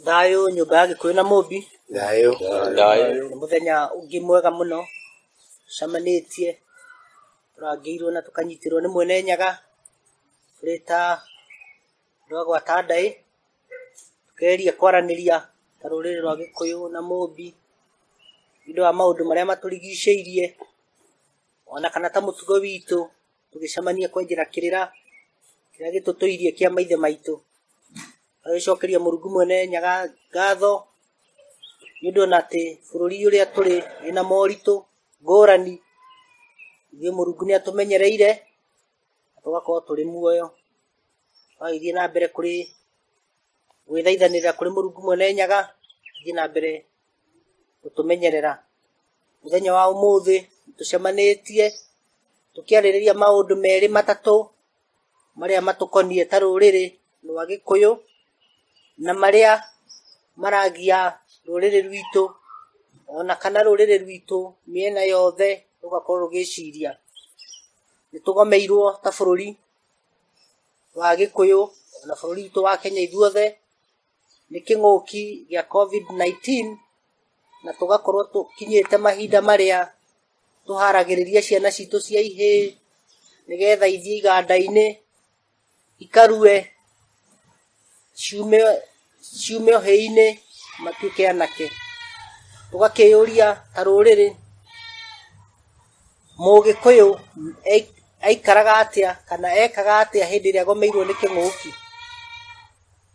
Thayũ nyũmba ya Gĩkũyũ na Mũmbi. Thayũ. Thayũ. Nĩ mũthenya ũngĩ mwega mũno tũcemanĩtie, tũrangĩirwo na tũkanyitĩrwo nĩ Mwene Nyaga tũrĩ ta andũ a gwata ndaĩ, tũkegeria kwaranĩria ta rũrĩrĩ rwa Gĩkũyũ na Mũmbi nĩ ũndũ wa maũndũ marĩa matũrigicĩirie ona kana ta mũtugo witũ tũgĩcemania kwenjera kĩrĩra kĩrĩa gĩtũtũirie kĩa maithe maitũ. Tũgagĩcokeria Mũrungu Mwene Nyaga ngatho nĩ ũndũ ona atĩ bũrũri ũrĩa tũrĩ wĩna moritũ ngũrani, ithuĩ Mũrungu nĩ atũmenyereire na tũgakorwo tũrĩ muoyo. Tũgagĩthiĩ na mbere kũrĩ gwĩthaithanĩrĩra kũrĩ Mũrungu Mwene Nyaga athiĩ na mbere gũtũmenyerera. Mũthenya wa ũmũthĩ tũcemanĩtie tũkĩarĩrĩria maũndũ merĩ matatũ marĩa matũkoniĩ ta rũrĩrĩ rwa Gĩkũyũ na marĩa maragia rũrĩrĩ rwitũ ona kana rũrĩrĩ rwitũ mĩena yothe rũgakorwo rũgĩciria. Nĩ tũgomeirwo ta bũrũri wa Gĩkũyũ na bũrũri witũ wa Kenya ithuothe nĩ kĩng'ũki gĩa Covid-19 na tũgakorwo tũkinyĩte mahinda marĩa tũharagĩrĩria ciana citũ cia ihĩĩ nĩgetha ithiĩ iganda-inĩ ikarue ciume ũhĩĩ-inĩ matuĩke anake. Tũgakĩyũria ta rũrĩrĩ, Mũgĩkũyũ aikaraga atĩa kana ekaga atĩa hĩndĩ ĩrĩa agomeirwo nĩ kĩng'ũki?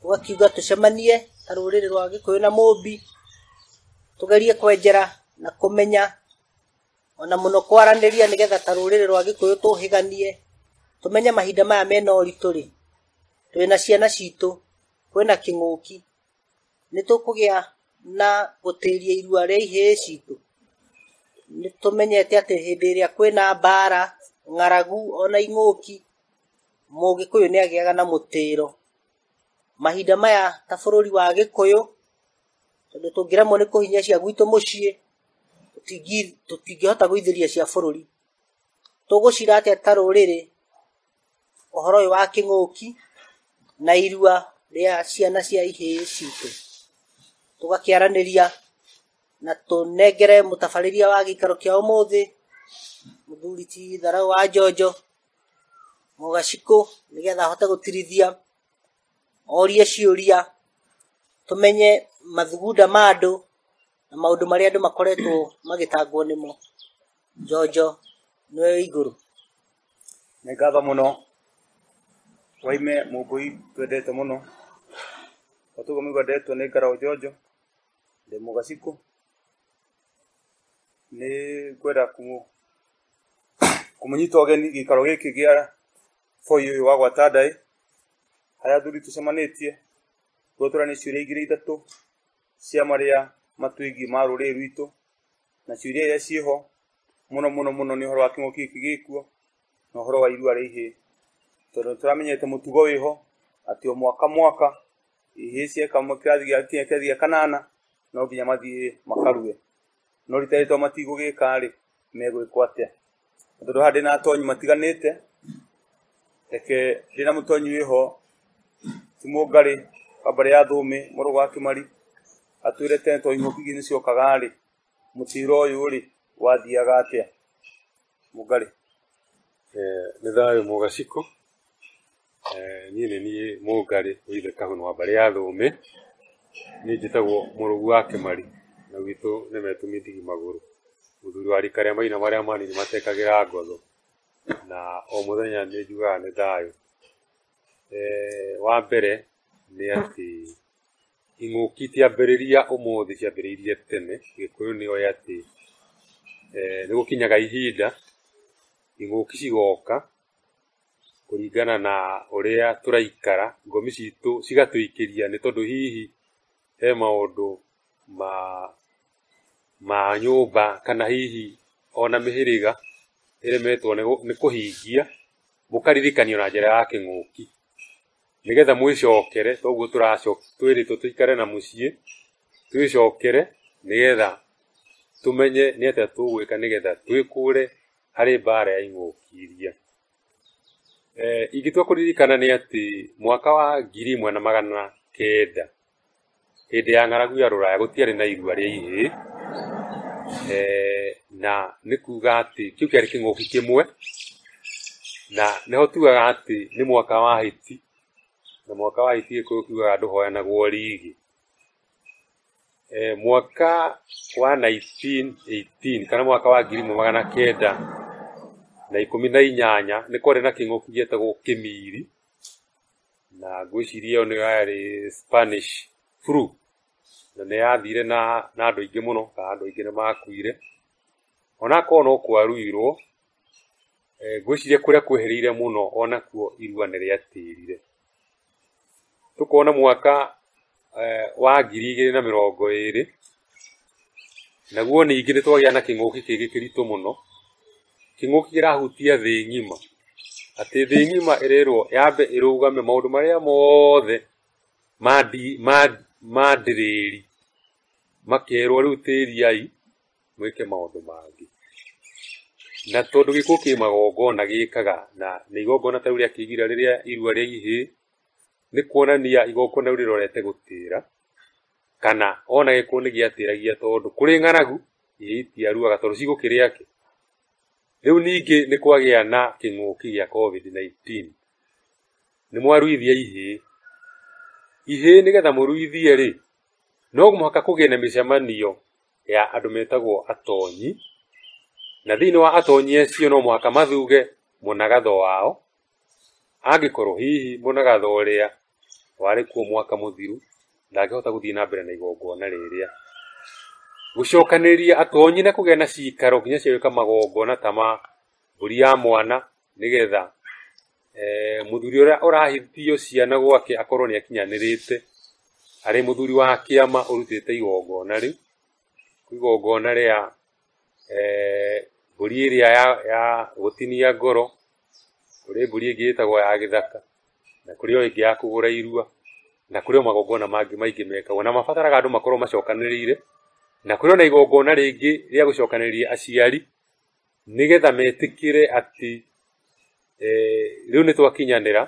Tũgakiuga tũcemanie ta rũrĩrĩ rwa Gĩkũyũ na Mũmbi, tũgerie kwenjera na kũmenya ona mũno kwaranĩria nĩgetha ta rũrĩrĩ rwa Gĩkũyũ tũhĩganie, tũmenye mahinda maya mena ũritũ rĩ, twĩna ciana citũ, kwĩna kĩng'ũki, nĩ tũkũgĩa na gũtĩria irua rĩa ihĩĩ citũ. Nĩ tũmenyete atĩ hĩndĩ ĩrĩa kwĩna mbara, ng'aragu ona ing'ũki, Mũgĩkũyũ nĩ agĩaga na mũtĩro. Mahinda maya ta bũrũri wa Gĩkũyũ, tondũ tũngĩremwo nĩ kũhinyia cia gwitũ mũciĩ, tũtingĩhota gũithĩria cia bũrũri. Tũgũcira atĩa ta rũrĩrĩ ũhoro ũyũ wa kĩng'ũki na irua rĩa ciana cia ihĩĩ citũ? Tũgakĩaranĩria na tũnengere mũtabarĩria wa gĩikaro kĩa ũmũthĩ, mũthuri ti Tharau wa Njonjo Mũgacikũ, nĩgetha ahote gũtirithia, orie ciũria, tũmenye mathugunda ma andũ na maũndũ marĩa andũ makoretwo magĩtangwo nĩmo. Njonjo nĩwe wĩ igũrũ. Nĩ ngatho mũno Waime Mũmbũi twendete mũno. O toguo mũigua ndetwo nĩ Ngarau Njonjo, ndĩ Mũgacikũ. Nĩ ngwenda kũmũnyita ũgeni gĩikaro gĩkĩ gĩa boi ũyũ wa gwata ndaĩ, harĩa athuri tũcemanĩtie nĩguo tũranie ciũria igĩrĩ ithatũ cia marĩa matwĩgiĩ ma rũrĩrĩ rwitũ, na ciũria iria ciĩho mũno mũno mũno nĩ ũhoro wa kĩng'ũki gĩkĩ gĩkuo na ũhoro wa irua rĩa ihĩĩ, tondũ nĩ tũramenyete mũtugo wĩho atĩ o mwaka mwaka ihĩĩ cieka kĩrathi gĩa kinya kĩrathi gĩa kanana no nginya mathiĩ makarue, no rita rĩrĩ tondũ matigũgĩka rĩ, megwĩkwo atĩa? Na tondũ haha ndĩna atonyi matiganĩte, reke ndĩna mũtonyi wĩho ti Mũngarĩ wa mbarĩ ya Thũmĩ mũrũ wa Kĩmari atwĩre tene tondũ ing'ũki nĩ ciokaga rĩ, mũtĩro ũyũ rĩ wathiaga atĩa? Mũngarĩ. Nĩ thayũ Mũgacikũ. Niĩ nĩ niĩ Mũngarĩ wa ithe Kahuna wa mbarĩ ya Thũmĩ. Niĩ njĩtagwo Mũrũgu wa Kĩmari na gwitũ nĩ metũ Mĩthigi Magũrũ. Mũthuri wa rika rĩa maina marĩa manini matekagĩra ngotho, na o mũthenya nĩ njugaga nĩ thayũ. Wa mbere nĩ atĩ ing'ũki itiambĩrĩria ũmũthĩ, ciambĩrĩirie tene. Gĩkũyũ nĩ oĩ atĩ nĩ gũkinyaga ihinda ing'ũki cigoka kũringana na ũrĩa tũraikara, ngomi citũ cigatũikĩria nĩ tondũ hihi he maũndũ ma nyũmba kana hihi ona mĩhĩrĩga ĩremetwo nĩ kũhingia, mũkaririkanio na njĩra ya kĩng'ũki nĩgetha mwĩcokere. Toguo twĩrĩtwo tũikare na mũciĩ, twĩcokere nĩgetha tũmenye nĩ atĩa tũgwĩka nĩgetha twĩkũre harĩ mbara ya ing'ũki iria. Ingĩtua kũririkana nĩ atĩ mwaka wa 1900 Hĩndĩ ya ng'aragu ya rũraya gũtiarĩ na irua rĩa ihĩĩ, na nĩ kuga atĩ kĩu kĩarĩ kĩng'ũki kĩmwe, na nĩho tugaga atĩ nĩ mwaka wa hiti, na mwaka wa hiti Gĩkũyũ kiugaga ndũhoyanagwo rigi. Mwaka wa 1918 kana mwaka wa 1918 nĩ kwarĩ na kĩng'ũki gĩetagwo kĩmiri, na ngwĩciria ĩyo nĩyo yarĩ Spanish flu, na nĩ yathire na andũ aingĩ mũno, kana andũ aingĩ nĩ makuire. Onakorwo no kwaruirwo, ngwĩciria kũrĩa kwehereire mũno onakuo irua nĩ rĩatĩrire. Tũkona mwaka wa 2020, naguo ningĩ nĩ twagĩa na kĩng'ũki kĩngĩ kĩritũ mũno, kĩng'ũki kĩrahutia thĩ ng'ima, atĩ thĩ ng'ima ĩrerwo yambe ĩrũgame maũndũ marĩa mothe ma ndĩrĩri, makerwo rĩu tĩriai mwĩke maũndũ mangĩ. Na tondũ gĩkũyũ kĩ magongona gĩkaga, na nĩ igongona ta rĩu rĩa kĩgira rĩrĩa irua rĩa ihĩĩ, nĩ kuonania igongona rĩu rĩrorete gũtĩra, kana ona gĩkũyũ nĩ gĩatĩragia tondũ kũrĩ ng'aragu ihĩĩ itiaruaga tondũ cigũkĩrĩa kĩ. Rĩu ningĩ nĩ kwagĩa na kĩng'ũki gĩa COVID-19, nĩ mwaruithia ihĩĩ. Ihĩĩ nĩgetha mũruithie rĩ, no mũhaka kũgĩe na mĩcemanio ya andũ metagwo atonyi, na thĩinĩ wa atonyi acio no mũhaka mathuge mũnagatho wao, angĩkorwo hihi mũnagatho ũrĩa warĩ kuo mwaka mũthiru ndangĩhota gũthiĩ na mbere na igongona rĩrĩa. Gũcokanĩrĩria atonyi na kũgĩa na cikaro nginya cia gwĩka magongona ta ma mbũri ya mwana, nĩgetha mũthuri ũrĩa ũrahithio ciana gwake akorwo nĩ akinyanĩrĩte, arĩ mũthuri wa kĩama ũrutĩte igongona rĩu, igongona rĩa mbũri ĩrĩa ya gũtinia ngoro, kũrĩ mbũri ĩngĩ ĩtagwo ya gĩthaka, na kũrĩ o ĩngĩ ya kũgũra irua, na kũrĩ o magongona mangĩ maingĩ mekagwo, na mabataraga andũ makorwo macokanĩrĩire, na kũrĩ ona igongona rĩngĩ rĩa gũcokanĩrĩria aciari, nĩgetha metĩkĩre atĩ rĩu nĩ twakinyanĩra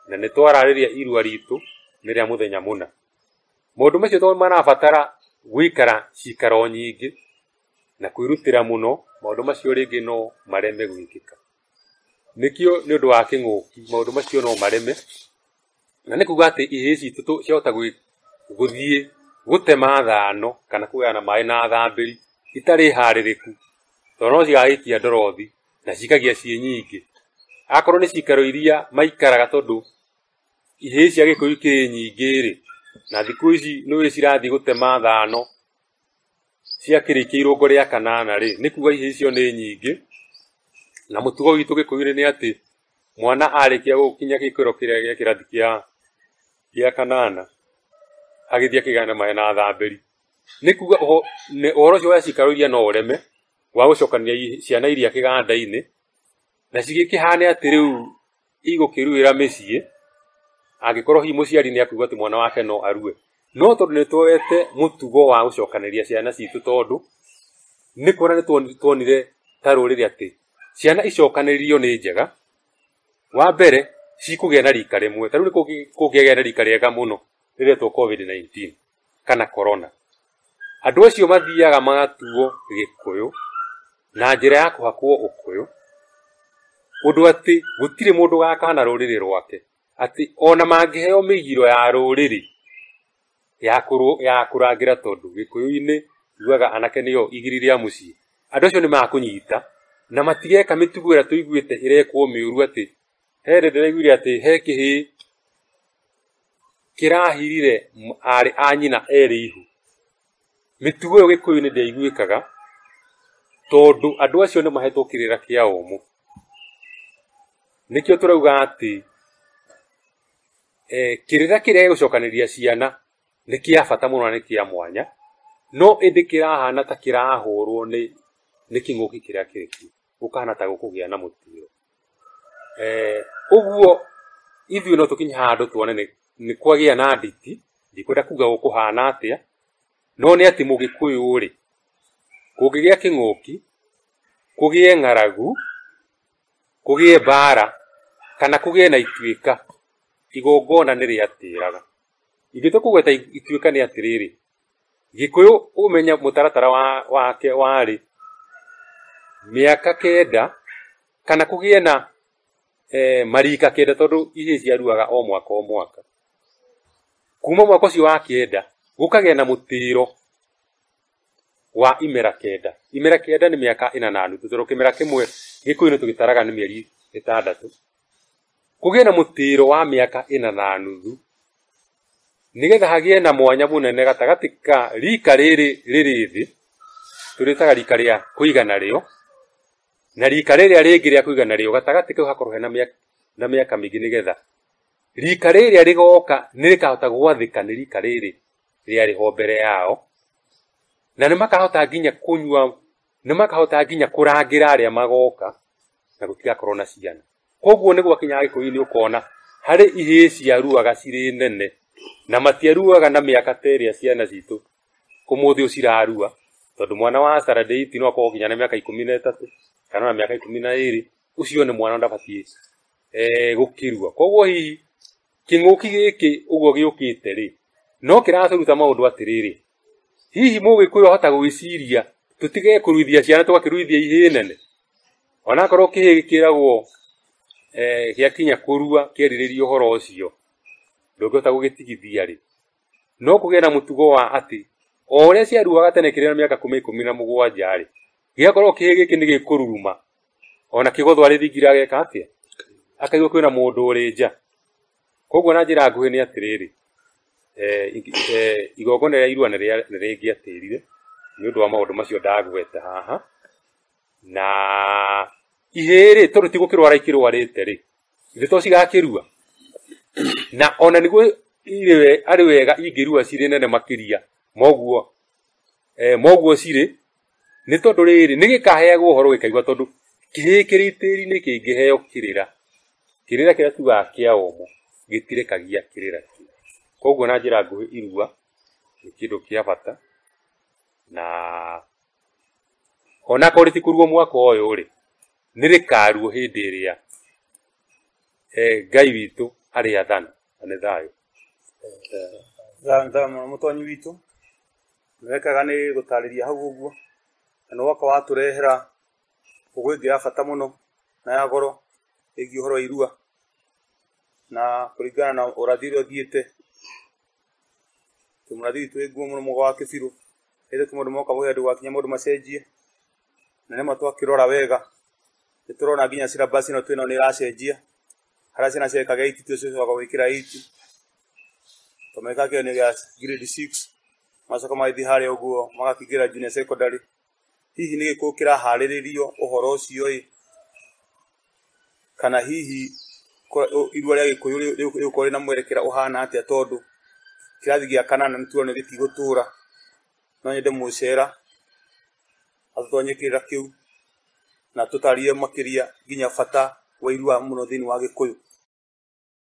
na nĩ twararĩria irua ritũ nĩ rĩa mũthenya mũna. Maũndũ macio tondũ marabatara gũikara cikaro nyingĩ na kwĩrutĩra mũno, maũndũ macio rĩngĩ no mareme gwĩkĩka. Nĩkĩo nĩ ũndũ wa kĩng'ũki maũndũ macio no mareme, na nĩ kuga atĩ ihĩĩ citũ ciahota gũthiĩ gũtema thano kana kũgayana maĩ na thambĩri itarĩ harĩrĩku, tondũ no cigagĩikia ndorothi na cikagia ciĩ nyingĩ. Akorwo nĩ cikaro iria maikaraga, tondũ ihĩĩ cia Gĩkũyũ ikĩrĩ nyingĩ rĩ, na thikũ ici nĩũĩ cirathiĩ gũtema thano ciakĩrĩkia irũngo rĩa kanana rĩ, nĩ kuga ihĩĩ icio nĩ nyingĩ. Na mũtugo witũ Gĩkũyũ-inĩ nĩ atĩ mwana arĩkia gũkinya gĩkĩro kĩrĩa gĩa kĩrathi kĩa kanana agĩthiĩ akĩgayana maĩ na thambĩri, nĩ kuga ũhoro ũcio wa cikaro iria no ũreme wa gũcokanĩria ciana iria kĩganda-inĩ, na cigĩkĩhane atĩ rĩu igũkĩruĩra mĩciĩ, angĩkorwo hihi mũciari nĩ akuga atĩ mwana wake no arue. No tondũ nĩ tuoete mũtugo wa gũcokanĩria ciana citũ, tondũ nĩ kuona nĩ tuonire ta rũrĩrĩ atĩ ciana icokanĩrĩrio nĩ njega. Wa mbere cikũgĩa na rika rĩmwe, ta rĩu nĩ kũngĩagĩa na rika rĩega mũno rĩretwo COVID-19 kana corona. Andũ acio mathiaga magatuo Gĩkũyũ na njĩra ya kũhakwo ũkũyũ, ũndũ atĩ gũtirĩ mũndũ ũgakana rũrĩrĩ rwake, atĩ ona mangĩheo mĩgiro ya rũrĩrĩ ya kũrangĩra, tondũ Gĩkũyũ-inĩ tugaga anake nĩo igiri rĩa mũciĩ. Andũ acio nĩ makũnyita na matigeka mĩtugo ĩrĩa tũiguĩte ĩrekwo mĩũru, atĩ he hĩndĩ ndĩraiguire atĩ he kĩhĩĩ kĩrahirire arĩ a nyina erĩ ihu. Mĩtugo ĩyo Gĩkũyũ-inĩ ndĩaiguĩkaga, tondũ andũ acio nĩ mahetwo kĩrĩra kĩa ũmũ. Nĩkĩo tũrauga atĩ kĩrĩra kĩrĩa gĩgũcokanĩrĩria ciana nĩ kĩa bata mũno na nĩ kĩa mwanya, no ĩndĩ kĩrahana ta kĩrahũrwo nĩ kĩng'ũki kĩrĩa kĩrĩ kuo, gũkahana ta gũkũgĩa na mũtino. Ũguo ithuĩ no tũkinye handũ tuone nĩ kwagĩa na nditi, ndikwenda kuga gũkũhana atĩa, no nĩ atĩ Mũgĩkũyũ rĩ, kũngĩgĩa kĩng'ũki, kũgĩe ng'aragu, kũgĩe mbara, kana kũgĩe na ituĩka, igongona nĩ rĩatĩraga. Ingĩtua kũgweta ituĩka nĩ atĩrĩrĩ, Gĩkũyũ ũmenya mũtaratara wake warĩ mĩaka 9 kana kũgĩe na marika 9 tondũ ihĩĩ ciaruaga o mwaka o mwaka. Kuma mwaka ũcio wa 9 gũkagĩa na mũtĩro wa imera 9. Imera 9 nĩ mĩaka 4.5 tondũ kĩmera kĩmwe Gĩkũyũ-inĩ tũgĩtaraga nĩ mĩeri 6. Kũgĩe na mũtĩro wa mĩaka 4.5 nĩgetha hagĩe na mwanya mũnene gatagatĩ ka rika rĩrĩ rĩrĩ thĩ, tũrĩtaga rika rĩa kũigana rĩo, na rika rĩrĩa rĩngĩ rĩa kũigana rĩo, gatagatĩ kau hakorwo hena na mĩaka mĩingĩ nĩgetha rika rĩrĩa rĩgoka nĩ rĩkahota gwathĩka nĩ rika rĩrĩ rĩarĩ ho mbere yao, na nĩ makahota nginya kũnyua, nĩ makahota nginya kũrangĩra arĩa magoka na gũtigakorwo na ciana. Koguo nĩ gwakinya Gĩkũyũ-inĩ ũkona harĩ ihĩĩ ciaruaga cirĩ nene na matiaruaga na mĩaka ta ĩrĩa ciana citũ ũmũthĩ ũyũ cirarua, tondũ mwana wa standard 8 no akorwo nginya na mĩaka 13 kana na mĩaka 12, ũcio nĩ mwana ndabatiĩ gũkĩrua. Koguo hihi kĩng'ũki gĩkĩ ũguo gĩũkĩte rĩ, no kĩratũruta maũndũ atĩrĩrĩ, hihi Mũgĩkũyũ ahota gwĩciria tũtige kũruithia ciana tũgakĩruithia ihĩĩ nene, onakorwo kĩhĩĩ gĩkĩragwo gĩakinya kũrua kĩerirĩria ũhoro ũcio ndũngĩhota gũgĩtigithia rĩ, no kũgĩe na mũtugo wa atĩ o ũrĩa ciaruaga tene kĩrĩ na mĩaka 17 rĩ, gĩgakorwo kĩhĩĩ gĩkĩ nĩ gĩkũruruma ona kĩgothwo arĩ thingira ageka atĩa, akaigua kwĩna mũndũ ũrĩ nja. Koguo na njĩra nguhĩ nĩ atĩrĩrĩ, igongona rĩa irua nĩ rĩngĩatĩrire nĩ ũndũ wa maũndũ macio ndagweta haha, na ihĩĩ rĩ, tondũ ti gũkĩrwara ikĩrwarĩte rĩ, ithe to cigakĩrua, na ona nĩguo arĩ wega ingĩrua cirĩ nene makĩria moguo moguo cirĩ, nĩ tondũ rĩrĩ nĩ gĩkaheagwo ũhoro gĩkaigua, tondũ kĩhĩĩ kĩrĩ tĩri-inĩ kĩngĩheo kĩrĩra, kĩrĩra kĩrĩa tugaga kĩa ũmũ gĩtirekagia kĩrĩra kĩu. Koguo na njĩra nguhĩ irua nĩ kĩndũ kĩa bata, na onakorwo rĩtikũruo mwaka ũyũ rĩ, nĩ rĩkaruo hĩndĩ ĩrĩa Ngai witũ arĩathana, na nĩ thayũ. Thayũ mũno mũtonyi witũ, nĩ wekaga nĩ gũtarĩria hau ũguo, na nĩ woka watũrehera ũgĩ ĩngĩ ya bata mũno na ya goro ĩgiĩ ũhoro wa irua, na kũringana na ũrathi ũrĩa ũthiĩte, mũrathi witũ wĩ ngumo mũno mũga wa Kĩbirũ, ĩrĩ maũndũ moka mũhĩa ndũgakinya maũndũ macenjie, na nĩma twakĩrora wega nĩ tũrona nginya syllabus ĩno twĩnayo nĩ ĩracenjia, harĩa ciana ciekaga 8 tũcokaga gwĩkĩra 8 tondũ mekaga kĩgeranio gĩa grade 6 magacoka magathiĩ harĩa ũguo magakĩingĩra junior secondary. Hihi nĩ gĩkũyũ kĩraharĩrĩrio ũhoro ũcio ĩ, kana hihi irua rĩa Gĩkũyũ rĩgũkorwo rĩna mwerekera ũhana atĩa, tondũ kĩrathi gĩa 8 nĩ tuona gĩtigũtũra. No nyende mũcera atũtonye kĩrĩra kĩu na tũtarĩrie makĩria nginya bata wa irua mũno thĩinĩ wa Gĩkũyũ.